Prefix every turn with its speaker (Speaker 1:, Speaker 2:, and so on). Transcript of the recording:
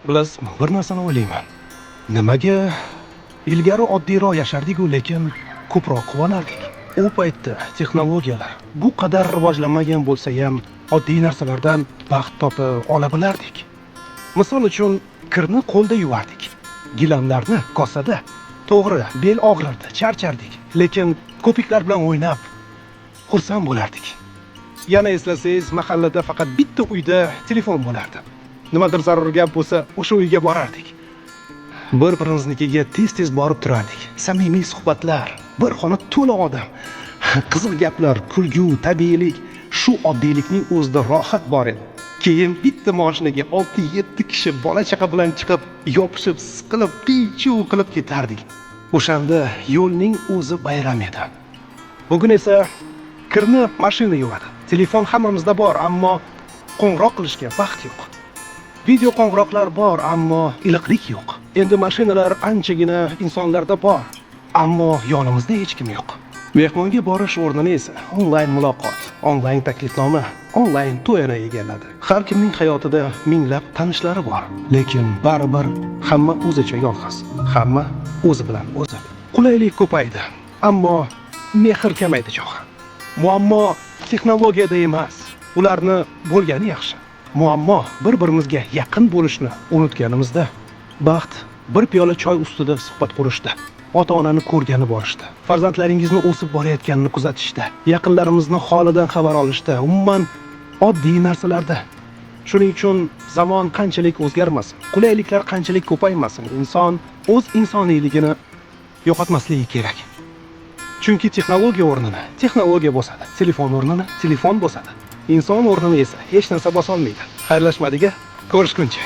Speaker 1: Bilasizmi, bir narsani o'ylayman. Nimaga ilgari oddiyroq yashardik-u, lekin ko'proq quvonardik. U paytda texnologiyalar bu qadar rivojlanmagan bo'lsa ham, oddiy narsalardan baxt topib ola bilardik. Misol uchun, kirni qo'lda yuvardik. Gilamlarni kosada. To'g'ri, bel og'rirdi, charchardik, lekin ko'piklar bilan o'ynab xursand bo'lardik. Yana eslasangiz, mahallada faqat bitta uyda telefon bo'lardi. Nimadir zarur gap bo'lsa, o'sha uyga borardik. Bir-birimiznikiga tez-tez borib turardik. Samimiy suhbatlar, bir xona to'la odam. Qiziq gaplar, kulgu, tabiiylik, shu oddiylikning o'zida rohat bor edi. Keyin bitta mashinaga 6-7 kishi bola chaqa bilan chiqib, yopishib, siqilib, qiy-chuv qilib ketardik. O'shanda yo'lning o'zi bayram edi. Bugun esa kirni mashina yuvadi. Telefon hammamizda bor, ammo qo'ng'iroq qilishga vaqt yo'q. Video qo'ng'iroqlar bor, ammo iliqlik yo'q. Endi mashinalar anchagina insonlarda bor, ammo yonimizda hech kim yo'q. Mehmonga borish o'rnini esa onlayn muloqot, onlayn taklifnoma, onlayn to'yana egalladi. Har kimning hayotida minglab tanishlari bor, lekin baribir hamma o'zicha yolg'iz, hamma o'zi bilan o'zi. Qulaylik ko'paydi, ammo mehr kamaydi chog'i. Muammo texnologiyada emas, ularni bo'lgani yaxshi. Muammo bir-birimizga yaqin bo'lishni unutganimizda. Baxt bir piyola choy ustida suhbat qurishda, ota-onani ko'rgani borishda, farzandlaringizni o'sib borayotganini kuzatishda, yaqinlarimizni holidan xabar olishda, umuman oddiy narsalarda. Shuning uchun zamon qanchalik o'zgarmasin, qulayliklar qanchalik ko'paymasin, inson o'z insoniyligini yo'qotmasligi kerak. Chunki texnologiya o'rnini texnologiya bosadi, telefon o'rnini telefon bosadi. Inson o'rnini esa hech narsa bosolmaydi. Xayrlashmadik-a? Ko'rishguncha.